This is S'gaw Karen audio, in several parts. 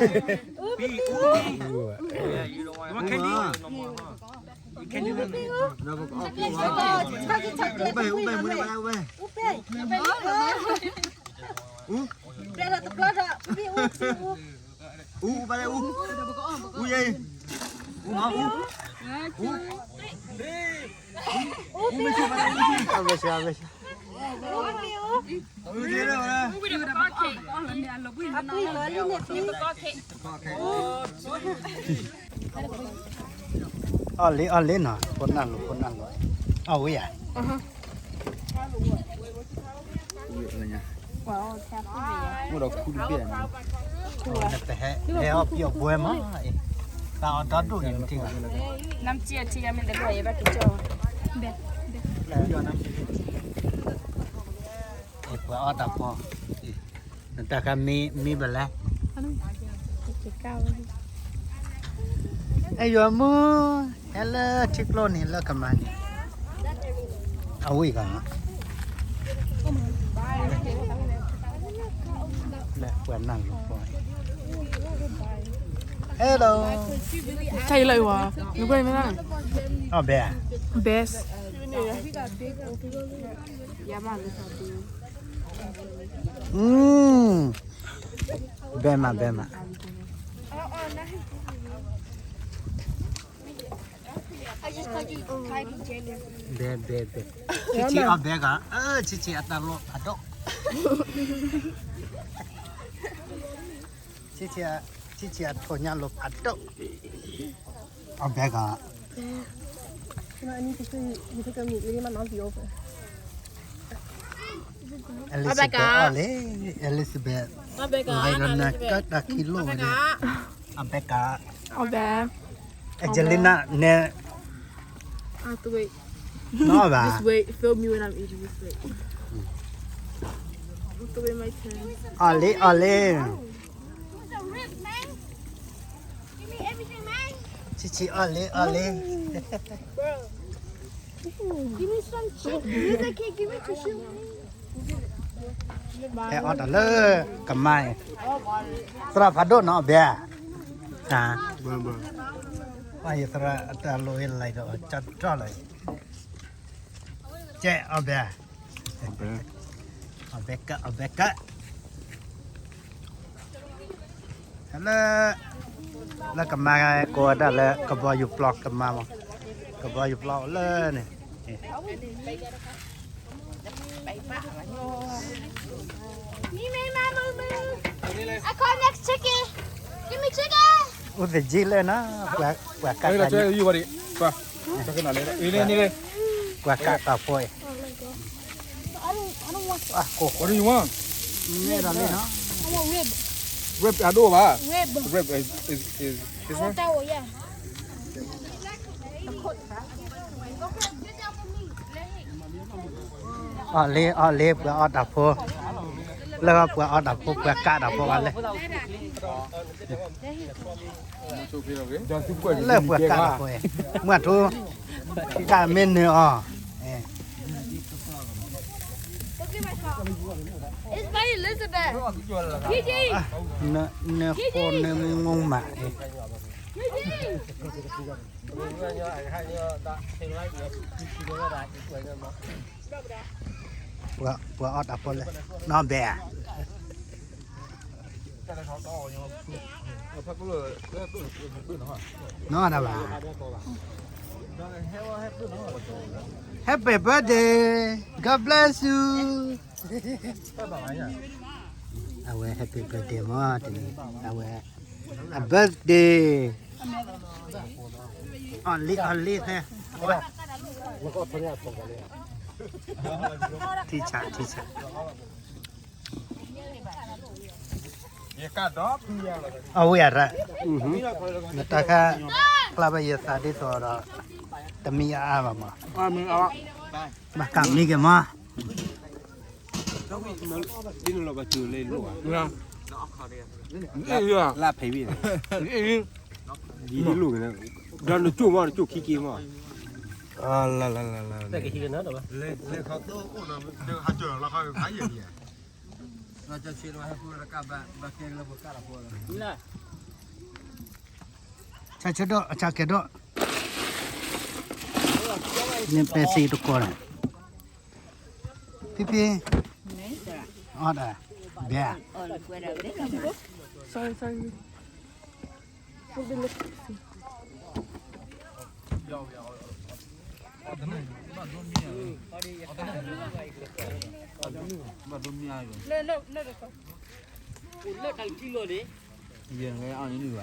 Ube, ube. You don't want candy? You want candy? Ube, ube, ube, ube. Ube. Ube, ube, ube. Ube, ube, ube. Ube, ube. Aw, lé, aw, léနီၤ, ဖိနၢ်လိၤ, ဖိနၢ်လိၤ, အဝဲယၤ, အိၣ်ဒီးခူတဘ့ၣ်န့ၣ်, နပဟဲ ဟဲအီၣ်ပံၣ်အီၣ်ဘှဲမးအံၤ, တၢ်အီၣ်ဒီဒိၣ်န့ၣ် နထံၣ်ဘၣ်, နမ်ထံၣ်အထံၣ်ယမ့ၢ်တဘၣ် ယဘၣ်က့ၤကၠီၣ်, ပှၤအီၣ်တၢ်ဖိ, နတၢ်ခါမံ မံဘၣ်လဲၣ်, အဲယွၤမူ, ဟဲလၢထံကျိန့ၣ် လၢကမၤန့ၣ်, အဝံၣ်ကီး, လၢပှၤနၢ်လိၤဖိ, hello, တၢ်အံၤလၢအံၤဝဲ, နကွၢ်မ့ၢ်, အီၣ်ဘဲ, best, ဘဲမး ဘဲမး, I just called you Kylie Jenner. ဘဲ ဘဲ ဘဲ, ဆံးဆံးအီၣ်ဘဲကီး, အၢ ဆံးဆံးအတၢ်လိၣ်ဖးဒိၣ်, ဆံးဆံး, ဆံးဆံးအထိၣ်ညါလိၣ်ဖးဒိၣ်, အီၣ်ဘဲကီး, အီၣ်ဘဲကီး, Elizabeth အီၣ်လံ, Elizabeth, လၢနကတၢ်ခံလိၣ်ဝဲန့ၣ်, အီၣ်ဘဲကီး, အီၣ်ဘဲ, Angelina နဲ, နီၢ်ဘၣ်, just wait, film me when I'm eating, just wait, အီၣ်လံ အီၣ်လံ, ဆံးဆံးအီၣ်လံ အီၣ်လံ, give me some chicken, ဟဲအီၣ်တၢ်လၢကမါအံၤ, သရၣ်ဖးဒိၣ်နီၢ်အီၣ်ဘဲ, အံၤသရၣ်အတၢ်လိၣ်အံၤလၢဒီးကၠီတြီၢ်လီၤ, ကဲအီၣ်ဘဲ, အီၣ်ဘဲကၢ် အီၣ်ဘဲကၢ် လၢ, လၢကမါကိးဝဲဒၣ်လၢကဘီယူၤပျီကမါမး, ကဘီယူၤပျီအိၣ်လၢန့ၣ်, I call next chicken. Give me chicken. အိၣ်သယံၣ်လၢနၤ, ပှၤကးတၢ်, ပှၤကးတၢ်ဖိအံၤ, What do you want? Rib. Rib, I know about. Rib. Rib is, is, is this one? Aw, lê, aw, lê, ပှၤအီၣ်တၢ်ဖိ, လၢပှၤအီၣ်တၢ်ဖိ ပှၤကးတၢ်ဖိအီၤလဲၣ်, လၢပှၤကးတၢ်ဖိအံၤ, မုၢ်ထူ, ကးမ့ၢ်နၢၤအီၤ, It's by Elizabeth. Gigi. နၢၤဃိနၢၤမူမး, Gigi. ပှၤအီၣ်တၢ်ဖိလဲၣ်, နီၢ်ဘဲဧါ, နီၢ်ဒၣ်ဘၣ်, Happy birthday, God bless you. အဝဲ happy birthday မး တနံၤ အဝဲ အ birthday အီၣ်လံအီၣ်လံသဲ ထံဆးထံဆး အဝဲအရၣ် နတၢ်ခါ ကျါဘၣ်ယသးဒ်သိးဒီး တမံအါအါဘၣ်မး ဘၣ်ကးမံက့ၤမး လၢဖဲဝံၤ ဒ်နကၠိၣ်မး နကၠိၣ်ခံက့ၤမး လၢ ဆၣ်ဆၢဒိၣ် အဆၣ်ကဲဒိၣ် နပဲစံတကီၢ်န့ၣ် ဖံဖံ အီၣ်ဒၣ် ဘဲ Sorry, sorry. အီၣ်ဘျဲလံ အီၣ်ဘျဲလံ ဘှဲ အီၣ်ဘျဲဒံးဘၣ်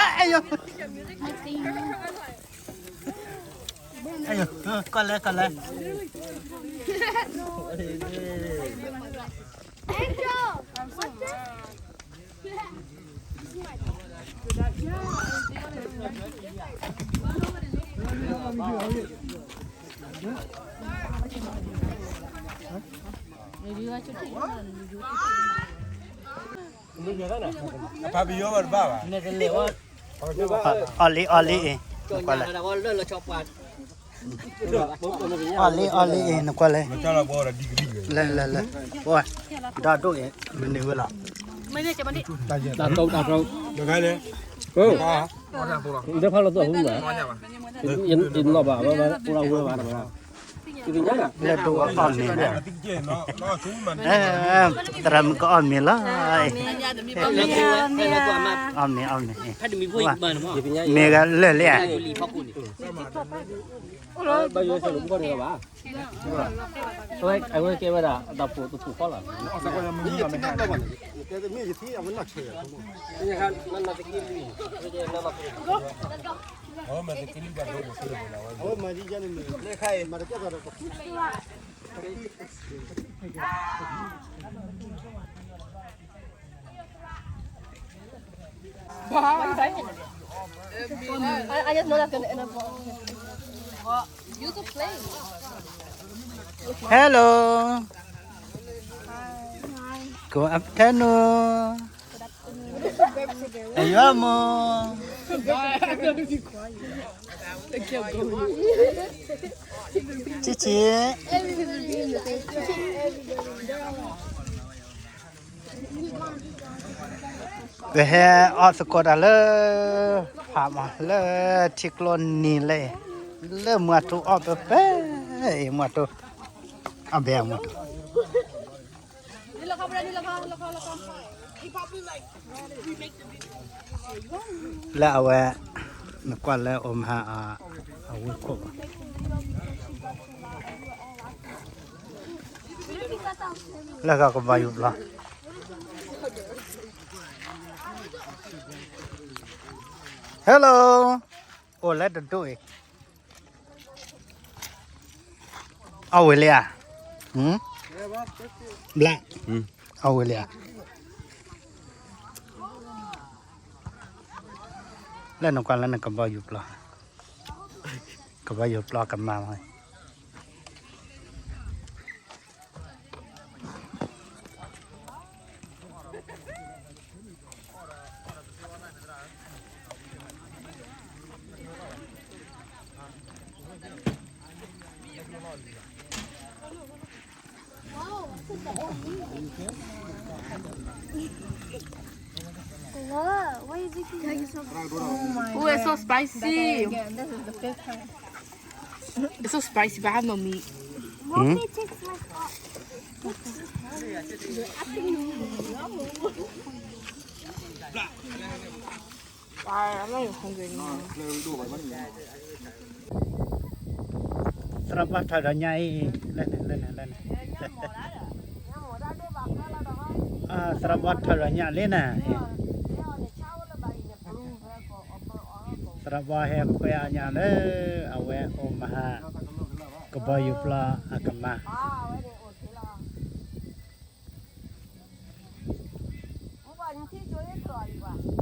အဲယိာ် အဲယိာ် ကီၢ်လဲၣ် ကီၢ်လဲၣ် အဖါပယီၤဘၣ်တဘၣ်ဘၣ် အီၣ်လံ အီၣ်လံအံၤ နကွၢ်လဲၣ် အီၣ်လံ အီၣ်လံအံၤ နကွၢ်လဲၣ် လၢ လၢ လၢ ပှၤ ဒီဒိၣ်အံၤ မနုၤဝဲလီၤ တၢ်တိၢ်တၢ်တိၢ် တခါလဲၣ် ဒီဖးလီၤတိၢ်အဟူဘၣ် ယနီၣ်ဘၣ် ပူၤလၢဝဲဘၣ်တဘၣ် လၢဒိၣ်အီၣ်မ့ၤလၢ သရၣ်မုၣ်ကအီၣ်မ့ၤလီၤ အီၣ်မ့ၤ အီၣ်မ့ၤ မ့ၢ်ဂၤလၢာ်လံဧါ အဝဲကဲဝဲဒၣ် တပူၤတပူၤဃီလီၤ Hello. Good afternoon. Ayamo. Chichi. ပဟဲအီၣ်သကိးတၢ်လၢ ဖးမး လၢထံကျိနံၤလၢ လၢမုၢ်ထူအီၣ်ပပဲ အံၤမုၢ်ထူ အဘဲမုၢ်ထူ လၢအဝဲ နကွၢ်လၢအိၣ်မဟါ အဝဲခိၣ်ဘၣ် လၢဂၤကဘီယူၤပျီ Hello အိၣ်လၢတဒိၣ်အံၤ အီၣ်ဝဲလံဧါ ဘျါ အီၣ်ဝဲလံဧါ လၢနကွၢ်လၢနကဘီယူၤပျီ ကဘီယူၤပျီကမၤမး Whoa, why is it so Oh my Ooh, it's so God. Spicy. Again, this is the fifth time. It's so spicy, but I have no meat. Why, I'm not even hungry anymore. သရၣ်ဘီထီၣ်ဒီးညၣ်အံၤ, လၢန့ၣ်, လၢန့ၣ်, လၢန့ၣ်, သရၣ်ဘီထီၣ်ဒီးညၣ်လံနၤ, သရၣ်ဘီဟဲခွဲအညၣ်လၢအဝဲအိၣ်မဟါ, ကဘီယူၤပျီအကမၤ, မ့ၢ်နထံၣ်ကၠိအ့ၣ်ကျီၤလံကွၢ်